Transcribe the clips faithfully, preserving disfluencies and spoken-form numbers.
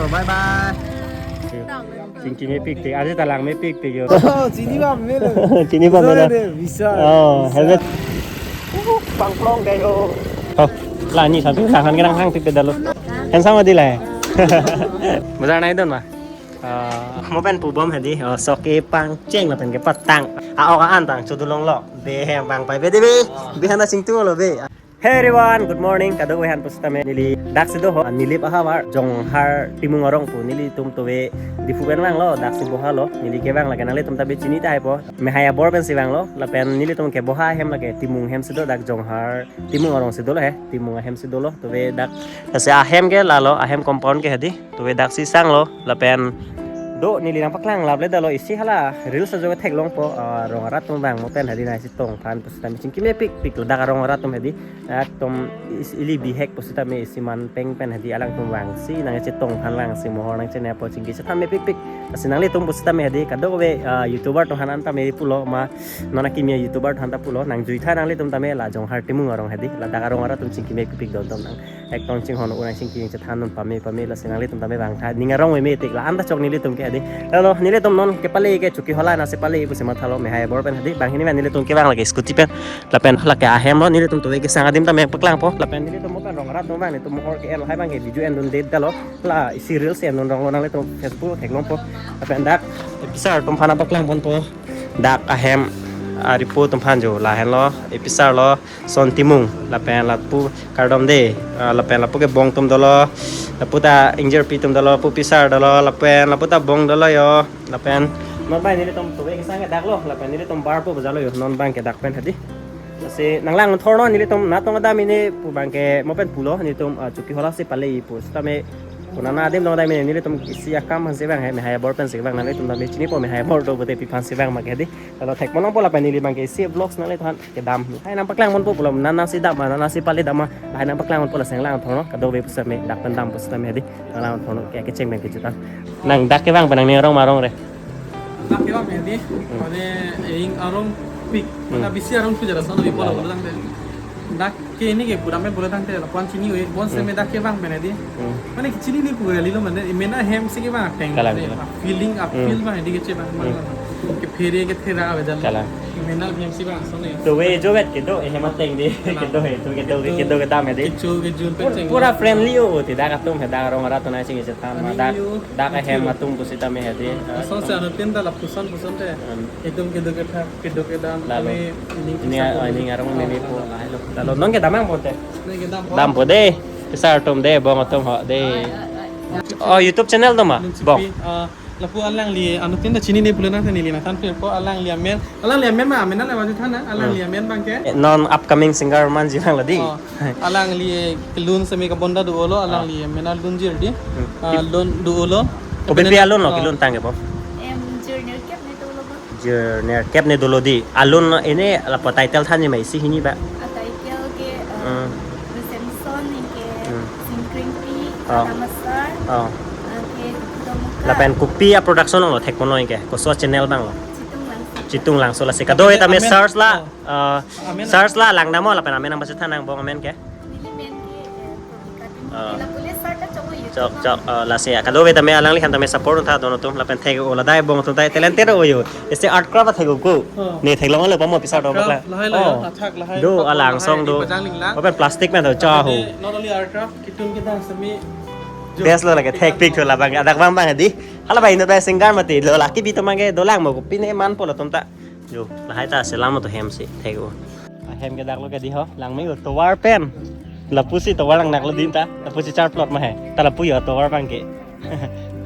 Bye bye. Chingki mepik tik, arje ta lang mepik tik yo. Oh, chini bam melo. Chini bam melo. Sorry, visa. Oh, helmet. Pangplong dei yo. Oh, la ni sampai sangan gerang hang tik pedalo. Handsome adi la. Bazar nai don ma. Ah, mo pen pu bom hadi. Oh, sok kepangcheng lapen kepatang. Ah, ok an tang chodulong lo. Be hem bang pai be de be. Be hana singtung lo be. Hey everyone, good morning. Kadokave aphan pusitame neli daksi do ho, Nilip ahavar Jonghar Timung arong pu, nelitum tove Diphu pen vanglo, daksi boha lo. Neli kevang lake nanglitum ta be chini tahai po. Mehai abor pensi vanglo. Lapen nelitum keboha ahem lake Timung ahem si do, dak Jonghar Timung arong si dolo he. Timung ahem si dolo. Tove dak, lasi ahem ke lalo, ahem compound ke hadi. Tove daksi sang lo, lapen do neli nangpaklang lap le dalo, isi hala reels ajo theklong po, ah, rong arat atum vang mo pen hadi nangchetong aphan pusitame chingki mepik pik ladak arong arat atum hadi, ekdom is-, ili bihek pusitame isi man peng pen hadi alangtum vangsi nangchetong aphan vangsi mohor nangchenep po, chingki chethan mepik pik. Lasi nanglitum pusitame hadi kadokave, ah, YouTuber atum aphan an tame pulo ma, non akimi a-YouTuber atum aphan ta pulo, nangjuitha nanglitum tame la Jonghar Timung arong hadi, ladak arong arat atum chingki mepik pik don atum nang. Ekdom chinghon unang chingki chethan un pame pame, lasi nanglitum tame vangtha, ning arong meme tik la anta chok nelitum ke hadi. Lalo nelitum non kepale ke Chokihola nasi pale pusi mathalo, Mehai abor pen hadi. Bang hini pen nelitum kevang lake scooty pen. Lapen lake ahem lo, nelitum tove kesang adim tame paklang po. Lapen nelitum mo pen rong arat atum vang, nelitum mohor ke-en lahai abang ke video endunde dalo. La isi reels endun rong lo, nanglitum Facebook theklong po. Lapen dak episar atum aphan paklang pon po. Dak ahem aripo atum aphan jo, lahenlo episar lo. Son Timung, lapen lapu kardom de, ah, lapen lapu ke bong atum dolo, lapu ta ingjirpi atum dolo, lapu pisar dolo, lapen lapu ta bong dolo yo, lapen non bai nelitum tove kesang ke dak lo, lapen nelitum bar po bajalo yo, non abang ke dak pen hadi. Lasi nanglang thorno nelitum natong adam ini pu abang ke mo pen pulo, nelitum, ah, Chokihola si pale pusitame, punana adim dong adam ini nelitum isi akam aphansi vang he, Mehai abor pensi vang, nanglitum tame chini po Mehai abor do pute pi aphansi vang ma ke hadi. Lalo thek ponong po lapen neli abang ke isi vlogs nanglitum aphan kedam. Lahai nangpaklang pon po pulo, nana si dam ma, nana si pale dam ma. Lahai nangpaklang pon po, lasi nanglang thorno. Kadokave pusitame dak pen dam pusitame hadi. Nanglang thorno ke kecheng pen kejut an. Nang dak kevang pen nangning arong ma arong re? Dak kevang pen hadi. Hmm. Mane ing arong pik. Hmm. Mane bisi arong pik jara sono di pulo. Lah, pulo tangte. Dak ke ini ke pura me pulo tangte lapu-an chini oi. Bon seme dak kevang pen hadi. Hmm. Mane chini ni pura lilo mane, mena hem si kevang ateng. Kalang, mane, kalang. Feeling, a feel bang hadi kechebang. Hmm. Kephere kethera avedal. Kalang. Mena hem si vang sono ya. Tove jovet kedo, eh, hem ateng de. Kalang. Kedo he, tu kedo, kedo kedam hadi. Kecho kejun pur-, pecheng. Pura friendly o, tidak atum he, dak arong arat atum nangchingki chethan ma, dak, dak ahem atum pusitame hadi. Asonsi anuttin ta lapuson puson te. Hmm. Ekdom kedo ketha, kedo kedam. Lalo. Kami ini, ini, kisah, oh, ini ngarong meme po. Lalo non kedam ang po te. Ini kedam po. Dam po de. Pisar atum de, bong atum ho de. Oh, YouTube channel do ma? Bong. Ah, lapu alangli, anuttin ta chinine pulo nang tani li na than pir po, alangli amen. Alangli amen ma, amen ale wajib thana, alangli amen abang ke. Eh, non upcoming singer manji vanglo di. Oh, alangli kelun seme kabonda do-olo, alangli amen alun jir di. Hmm. Ah, lun do-olo. Kopi pi alun lo, ah, kelun tang ke po? Em, jir nerkep ne dolo po. Jir nerkep ne dolo di. Alun ini lapu title thanji ma isi hini ba? A title ke, eh, hmm, Samson ke, hmm, Singkringpi, oh, Tamasar, oh, eh, ke Kukudomuka. Lapen kopi a production lo thek ponoi ke, koso channel abang lo? Chitung Langso. Chitung Langso lasi. Kadokave tame amen, search la, oh, eh, amen, search la lang damo lapen amen nangpachethan nang bong amen ke. Neli men ke, eh, Purnika Timung. Ah. Neli la police sar ta chongo YouTube. Chok, chok, ah, lasi ya. Kadokave tame alangliphan tame support untha don atum lapen thek o la dai bong atum tai talented o yo. Isi art craft thek o ko. Ah. Ne theklong lo pamo pisar do. Art craft bakla. Lahai lo, oh, athak lahai. Do, athak alang lahai, song do. Pajang linglang. Open plastic pen do cha ho. Not only art craft, kitun kedang semi. Best lo lake thekpik thu labang adak bang bang di. Hala bai no bai singer mati lo laki bi to mange dolang mo pine man po latum ta. Jo, lahai ta selam to hem si thek o. Ahem ke dak lo ke di ho, lang me o tovar pen. Lapusi tovar lang nak lo din ta, lapusi char plot ma he. Ta lapu yo tovar bang ke.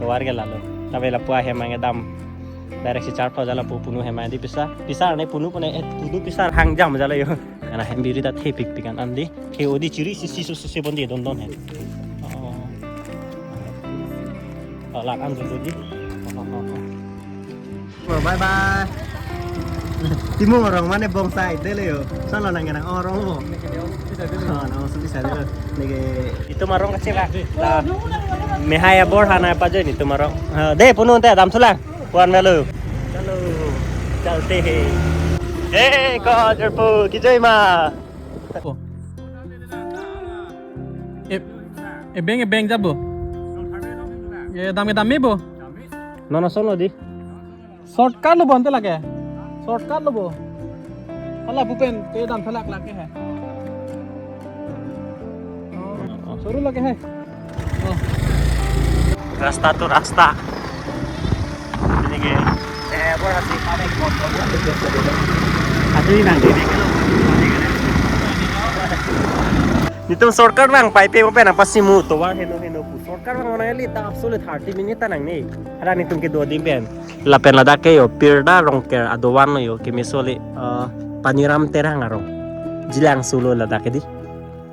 Tovar ke lalo. Tabe lapu ahem ang dam. Direct si char plot jala pu punu hem di pisa. Pisa ne punu pune, eh, punu pisa hang jam jala yo. Ana hem biri ta thepik pikan an di. Ke o di chiri si si su su se bon di don don he. Oh. Oh, lang an dun di. Oh, oh, oh, oh. Bye bye. Timung arong mane bong side de le yo. Solo nang nang arong lo. Oh, nang supi side lo. Neke itum arong kecil lah. Lah. Mehai abor hana apa aja ini itum arong. Ah, de punu te dam sulang. Puan melo. Chalo. Chalte he. Hey, ko jerpo kijoi ma. Oh. E, ebeng ebeng jabo. Ye dam ke dam me bo. Non asonlo di. Shortcut lo bonta lake. Shortcut lo bo. Hala bupen te dam thalak lake hai. Oh, soru lake hai. Oh. Rasta to rasta. Ini ke. Eh, apa rasta? Atu ini nanti. Nelitum shortcut vangpaipe mo pen apa sih mu tovar heno heno pu. Shortcut vang mana li ta absolute thirty minute ta nangne. Ada nelitum kedo adim pen. Lapen ladak ke yo Pirda Rongker adovan lo yo kemeso le, eh, Paniram Terang arong. Jilangso lo ladak ke di.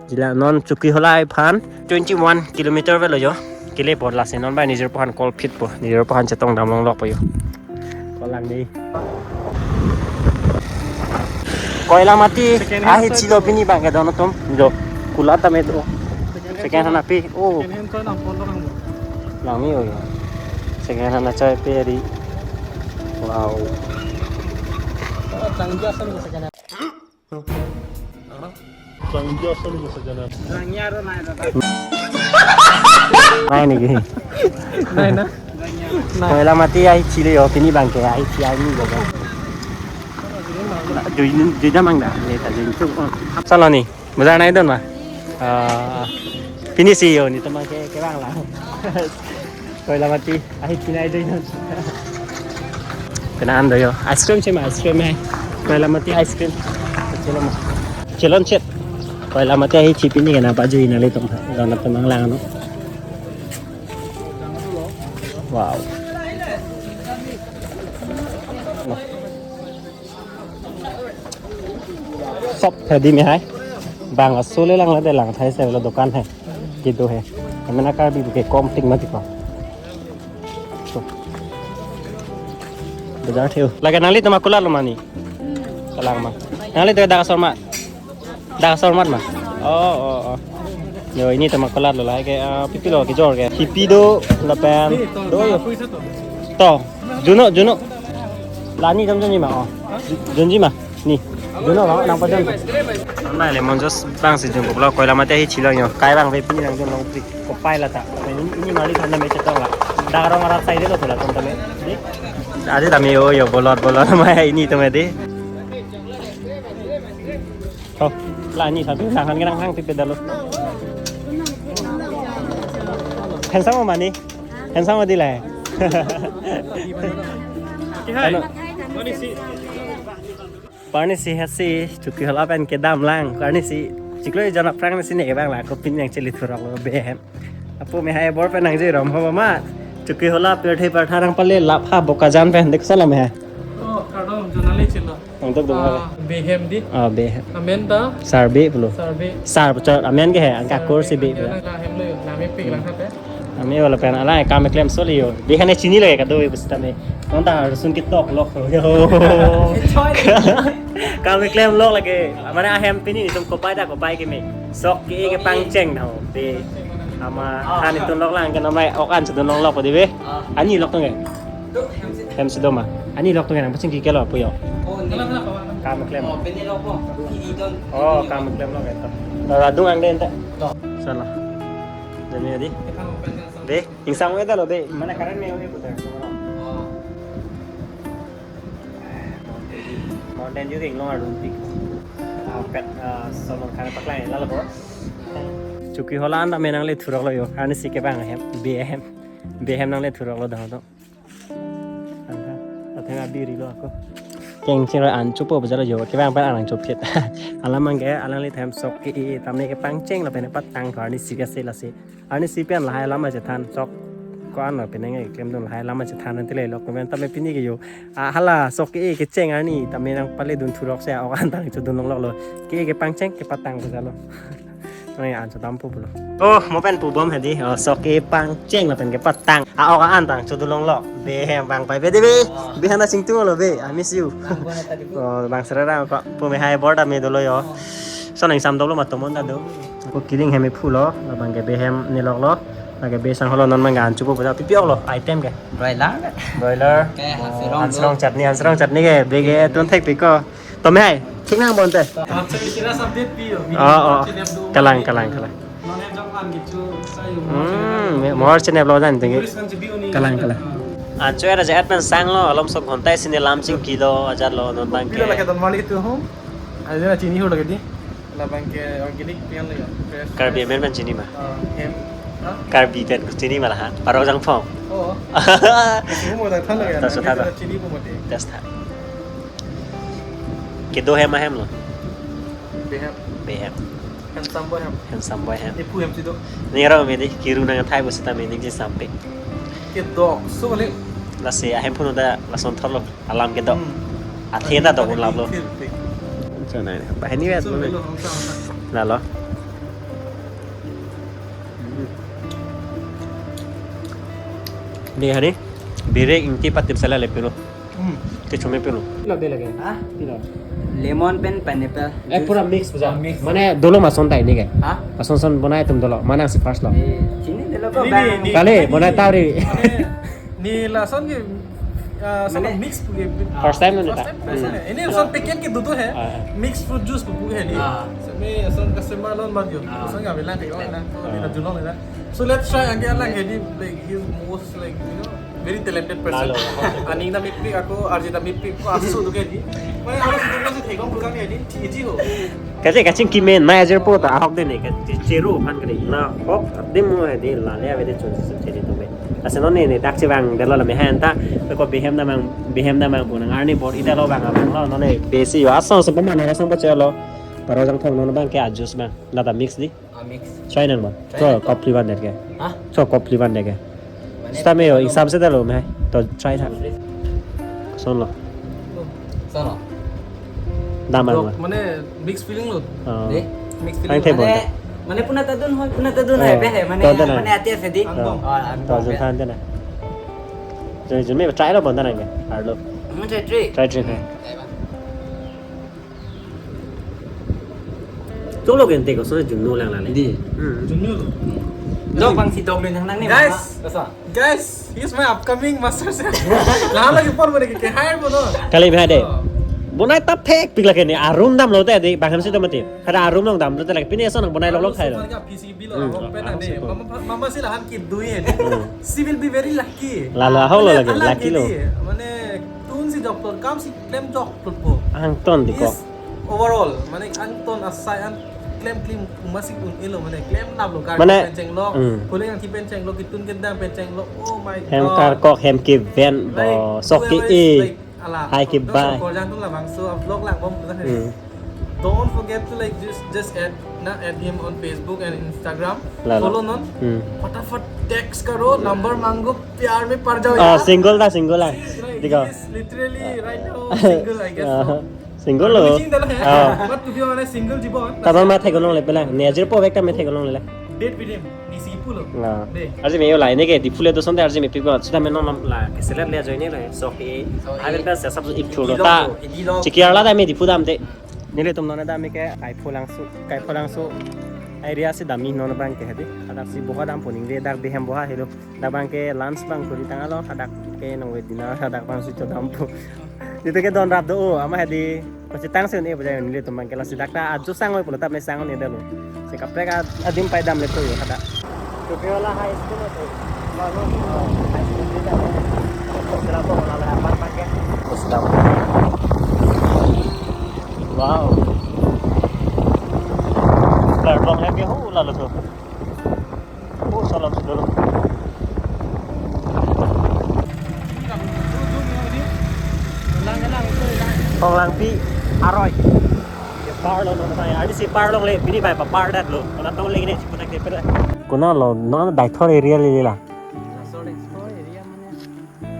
Jilang non Chokihola aphan twenty-one kilometer avelo yo. Kele por lasi non bai nijor aphan call phit po. Nijor aphan chetong dam longlok po yo. Kolang ni. Koilamati. Second hand ahi side chilo lo. Pini bang ke don atum. Jo. Kulat tame do. Second hand api. Oh. Second hand side lang pon lang. Langmi oh ya. Second hand achai pe di. Wow. Tangja asal second hand. Tangja asal second hand. Langnya ro nai ro. Nai ni ke. Nai na. Nai. Koilamati ahi chilo yo pini bang ke ahi chi ahi ni jo. Jui jui damang da. Neta jui tu. Saloni. Bazar nai don ma? Ah, pini si yo nelitum ke kevang la. Koilamati ahi chinai don. Penang do yo. Ice cream sih ma, ice cream hai. Koilamati ice cream. Chelon ma. Chelon chet. Koilamati ahi chi pini kena baju ina le tum. Dona tum lang no. Wow. Shop hai di me hai. Bang asole lang la de lang thai se lo dukan hai. Kedo hai. Amena Karbi ke kom ting mati ko. So. Bazar theo. Lake nanglitum akulat lo mani. Kalang ma. Nanglitum dak asor ma. Dak asor mat ma. Oh, oh, oh. Yo, nelitum akulat lo la ke, ah, pipi lo kejor ke. Pipi do lapen do yo. To, juno, juno. La nelitum junji ma, oh. Junji ma, ni. Juno ma, nangpajon. Nai lemon juice bang si jun koplo, Koilamati ahi chilo yo. Kai bang ve pini nangjon long pri. Kopai la ta. Ini, ini mali thanda me chetong la. Dak arong arat side lo thula tum tame. Di. Adi tame yo, yo, bolot, bolot ma ini tame di. Oh, la ni satu tangan kenang hang tipe dalo. Handsome ma ni? Handsome ma di la? Ano? Parni si hasi, Chokihola pen kedam lang. Parni si, chiklo jana prang si ne bang la, kopin nangchele thurok lo behem. Apo me hai bor pen nangji rom ho ma. Chokihola pirthe pirtha nangpale lap ha Bokajan pen dik salam hai. Oh, kardom, jonali chilo. Nangtok dong Ah, hai. Behem di. Ah, behem. Amen ta? Sarbe pulo. Sarbe. Sar puchot amen ke hai, angka Sarbe, kur si be pulo. Amen ta hem lo, nami pik lang ha pe. Nami wala pen ala kam klem soli yo. Behem ne chini lage kado be pusita me. Nonta harus sun kitok lok. Yo. Enjoy. Kam klem lok lage. Amane ahem pini nelitum kopai ta kopai ke me. Sok ke ke pangcheng na ho. Be. Ama han nelitum lok lang ke namai ok an chedun longlok di be. Ah. Ani lok tong ke. Hem si do ma. Ani lok tong ke nang paching ke lo puyo. Oh, ni. Kam klem. Oh, pini lok po. Ini don. Oh, kam klem lok itu. Ladung ang den ta. Do. Salah. Demi adi. Be, ingsang we ta lo be. Mana current me we putar. Oh. Mountain Dew ke inglong arun pik. Ah, pet, ah, solong khana paklai la lo bo. Chokihola anta me nangle thurok lo yo. Ani si ke bang hem, behem. Behem nangle thurok lo dang to. Anta, athe na biri lo ako. Keng ching an chupo bajalo yo. Ke bang pen anang chupit. Alam mang ke, alang le them sok ke, tam ne ke pangcheng lapen patang thor ni si ke se la si. Arni si pen lahai alam chethan sok ko-an lo penang klem dun lahai alam chethan nanti le lok men tame pini ke yo. Ah, hala sok ke kecheng arni tame nangpale dun thurok si ok an tang chedun longlok lo. Ke ke pangcheng ke patang ke jalo. Nang an so dam pu pulo. Oh, mo pen pu bom hadi. Oh, sok ke pangcheng lapen ke patang. Ah, ok an tang chedun longlok. Behem bang pai be de be. Behem na singtung lo be. I miss you. Oh, bang serara ko pu me hai bor ta me dolo yo. So nang sam dolo matomon ta do. Ko kiling hem iphu lo, labang ke behem nelok lo, lake be sang holo non mangga an chupo puja pipi ok lo, item ke. Broiler. Broiler. Ke Oh, hansirong hansirong do. Chutney, hansirong chutney ke, be ke tun thek piko. Tome hai, thik nang bonte. Aap se kira update pi ho. Oh, oh. Kalang, kalang, kalang. Non hem jok an gitu. Hmm, mohor chine vlog dan tinggi. Kalang, kalang. Ancho era jat pen sanglo, alom sok ghontai sini lam chingkilo, ajar lo non bang ke. Pilo lake don mali tu hum. Aja chini ho lake di. Labang ke organic pian lake. Fresh. Karbi amen pen chini ma. Ah, hem. Ha? Karbi pen chini ma lahan. Parok jangphong. Oh. Kamu mau datang lagi. Tas ya, utha nanti ta. Kita chini pun mati. Tas ta. Kedo hem ahem lo. Behem. Behem. Handsome boy hem. Handsome boy hem. Ipu hem sido. Ni ro me di kiru nang thai bo sita me di sampe. Kedok so le. Lasi ahem phun da lason thorlo. Alam kedok. Hmm. Athe ta dok lap lo. Thil, thil. Chonai. Bahini bet. So, melo, hongsa, hongsa. Lalo. Di hari. Birek ingti patip sala le piro. Hmm. Kechome piro. Lo de lage. Ha? Piro. Lemon pen pineapple. Eh, juice. Pura mix puja. Mix. Mane dolo ma ason ta ini ke? Ha? Ason son bonai tum dolo. Mana si first lo. Eh, chini dolo ko. Ini, bang. Ini, kali, ini, bonai ini. Tari. Mane, ni lason ke, ah, sama mane mix punya. First time lo ni ta? First time, first time. Hmm. Ini lason packet ke dudu hai. Ah, ah. Mix fruit juice pu hai ni. Ah. Sami ason customer lon bang yo. Ah. Ason nggak bilang kayak, oh, nah, oh, ah, ini julong ni na. So let's try again lang, ini, like, he's most, like, you know, very talented person. Lalo. Aning ta mepik, ako R J ta mepik, ko asu tu kayak di. Mana harus itu masih thekong bukan kayak di, easy ho. Kasi kaching kimen, na ajar po ta ahok de ne, kasi cheru kan kali. Na hok, de mo hai de la le ave de chun se cheri tu be. Ase non ne ne dak chevang de lo la me han ta, ko behem na mang, behem na mang bu nang arni bor ida lo bang abang lo, non ne besi yo asong se pemana asong pa chelo. Parok jangphong non bang ke ajus bang, la ta mix di. Ah, mix. Try nang ba. Try nang. Cho cup phli van det ke. Ha? Cho cup phli van det ke. Mane sita me yo, exam se dalo me. To try tha. Son lo. Son lo. Dam lo. Mane mix feeling lo. Oh. De? Mix feeling. Ang thebo. Mane, mane puna ta dun ho, puna ta dun ho, oh, pe he, mane, to dun hai. Mane ati ase di. Oh. Oh, ang to dun than dun hai. Jun, jun me try lo bon dun hai ke. Arlo. Mane try, try. Try, try, try. Hmm. Cholo gente ko so junno lang lang le. Di. Hmm. Junno lo. Dok bang si dok le nang nang ne. Guys. Mama. Guys, he's my upcoming master chef. Lah lagi por mo ke hire mo no. Kali bihade. Oh. Bonai ta phek pik lake ni arum dam lo te di bang ham si to mati. Kada arum long dam lo te lake pini ason nang bonai lo lo khai lo. P C B lo. Hmm. Pen ane. Mama, mama si lahan ki dui hai. Hmm. She will be very lucky. Lalo ahok lo lagi, lucky lo. Mane tun si jok lo, kam si klem jok lo po. Angton di ko. Is overall, mane angton asai an klem klim masih un elo, mane klem nap lo, kar mane pen chenglo, hmm, kuling ang kipen chenglo, kitun kedang pen chenglo. Oh my God. Hem karkok, hem keven, like, bo, sok ke whoever is, e. Like, ala, hai ke bai. Kor jang tun labang so vlog lang bom. Hmm. Don't forget to, like, just, just add, na add him on Facebook and Instagram. Lalo. Follow non. Hmm. Fatafat text karo, number mango, pyar mein par jao yaar. Ah, single ta, single ta. He's, like, dikha. He's literally right now single, I guess so. Single lo. Wising dala hai. Ah. But to be honest, single jibon. Tama ma thek long le pela. Ne ajir po vek ta me thek long le. Date with him. Ni si pulo. Na. De. Arje me yo la, ne ke Diphu le to sonte arje me pipo. Sita me non la ke selet le join le. So ke. So, ai eh, ben ta sab ik chulo ta. Hindi lo. Chiki arla ta me Diphu dam te. Nelitum non dam ke Kaipholangso, Kaipholangso area si dam non bang ke hadi. Hadak si boha dam puning de dak behem boha helo. Dak bang ke lunch bang kuri tanglo, hadak ke nong we dinner, hadak bang si chodam po. Dito ke don rap do, o, ama hadi, pachethang si un-e bajai nelitum bang ke lasi dak ta ajo sang oi pulo tap ne sang un-e dalo. Si kaprek ad-, adim pai dam le po yo hadak. Kopiola High School to. Baru, oh, high school kita. Sila po la la apar pakai. Terus dam. Wow. Platform happy ho lalo to. Oh, salam dulu. Pong Langpi aroi. Parlo nong saya. Adi si parlo le, pini bai pa par dat lo. Kona tong le ne chiputak de pera. Kona lo, non Daithor area le la. Sorry, sorry, area mana?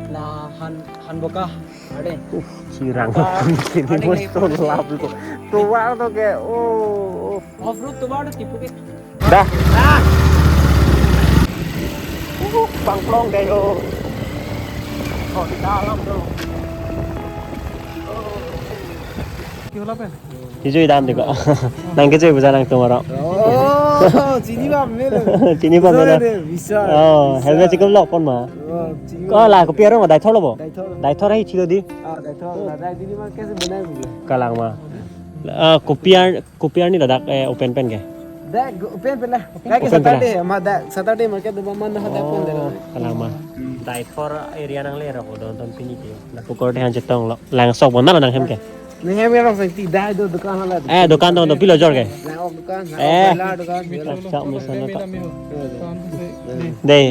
La Han, Hanboka. Ade. Uh, chirang. Apa? Ini ade bos ke to apa? Lap ko. Tovar to ke. Oh, oh. Off road tovar to tipu ke. Dah. Ah. Uh, pangplong kayo. Oh, di dalam tuh. Kihulap ya? Kijui dam diko. Nang kijui buja nang tumoro. Oh, chini bam me lo. Chini bam me lo. Bisa. Oh, helmet chikum lok pon ma. Oh, chini. Ko la kopi arong Daithor lo bo. Daithor. Daithor ahi chilo di. Ah, Daithor. La dai dini ma kaise banai bu. Kalang ma. Ah, kopi ar, kopi arni ladak, eh, open pen ke. Dak pen pela. Kaki Open pela. Saturday, ma dak Saturday market do man hadak pen delo. Oh, kalama. Daiphor area nanglerok, downtown pini ke. Lapu korte han chetonglo. Langsok bona lo nanghem ke. Nanghem ke rong seng ti dai do dukan hala. Eh, dukan dong do pilo jor ke. Lang ok dukan, lang Eh. Ok bela dukan. Chak chak mesen na to. Dei,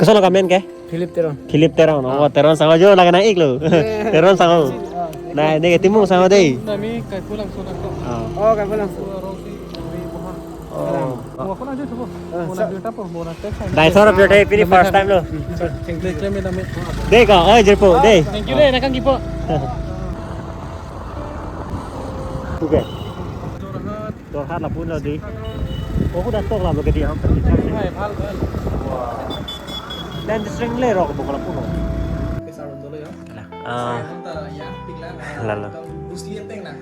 koson lo kamen ke? Philip Teron. Philip Teron. Oh, Teron sangho jo lake nang-iklo. Eh. Teron sangho. Nang, neke Timung sangho dei. Nami Kaipulangso nangkok. Ah. Oh, Kaipulangso. Rosi, Rosi Bohan. Oh. Mo ako na dito po. Ah, Mo na sa- dito po. Mo na text. Dai soro pure pini first time lo. Claim, claim, claim, claim. Dei ko, oi jirpo, dei. Thank you dei, nangkangkipo. Okay. Jorhat lapu lo dei. Oh, kuda tok la lo ke dei ham. Hai, bhal, bhal. Dan district le rok bo lapu lo. Ke sarun dolo ya. Ah. Sarun ta ya, pigla. Lalo. Bruce Lee enteng na.